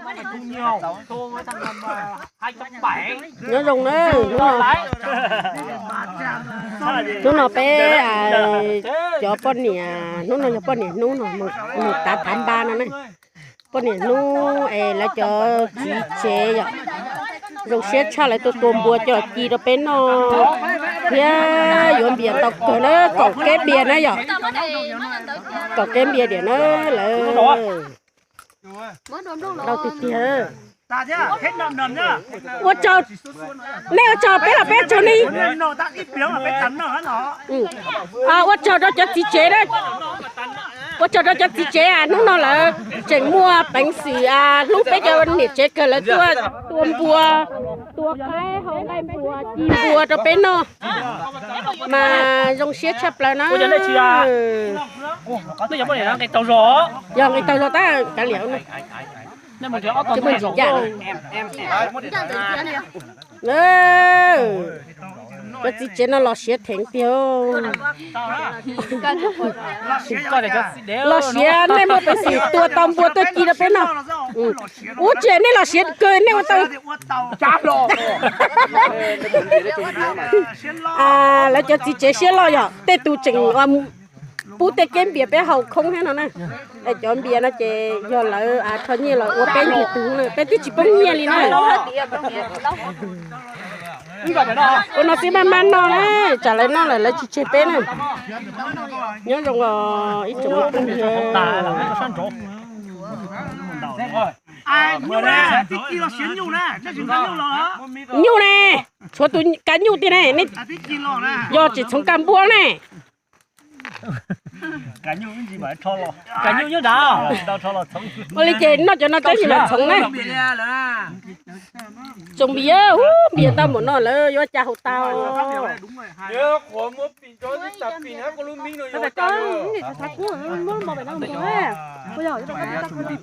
Nyob zoo na, hnub no, hnub no peb cov poj niam, hnub no yog poj niam hnub no, mus tav thav npa no na. Poj niam hnub es lawv cov txiv tsev yom, zoo siab tshaj lawv tuaj tua npua coj los ci rau peb noj thiab yuav npias tau kawg na, kaum keb npias na yom. Kaum keb npias diam na lawm. Ntau tiag tiag. Ua tsaug, nej ua tsaug peb los peb ua tsaug nej. Ua tsaug rau cov txiv tsev na. Ua tsaug rau cov txiv tsev, hnub no lawv tseem muaj peev xwm hlub peb cov niam tsev kawg, lawv tuaj tua npua, tua qaib, hau nqaij npua, ci npua rau peb noj, mas zoo siab tshaj plaws na. Yog nqis taug zog tab kav liam. Tsis muaj ntsis ncaj. Cov txiv tsev no los siav theev tiag. Los siav, nej muaj peev xwm tua tau npua tuaj ci rau peb noj. Ua tsis nej los siav kawg, nej ua tau. Lawv cov txiv tsev siab loj yog tej tus tseem pub tej keb npias peb haus khoob thiab no na. Cov npias no ces yog lawv rho nyiaj los ua peb ncig tug na, peb twb tsis poob nyiaj li na. Ua no xwb maj maj noj na, tsam lawv noj lawm lawv tsis tseg peb na. Nyob zoo os ib tsoom phooj ywg. Nyuj ne, tshuav tus kav nyuj tiag ne, yog tsis txhoov kav npua ne. Ua li ces noj cov no tab sis mam txhoov na. Tsoom npias, npias tau npaum no lawv yuav cas haus tau.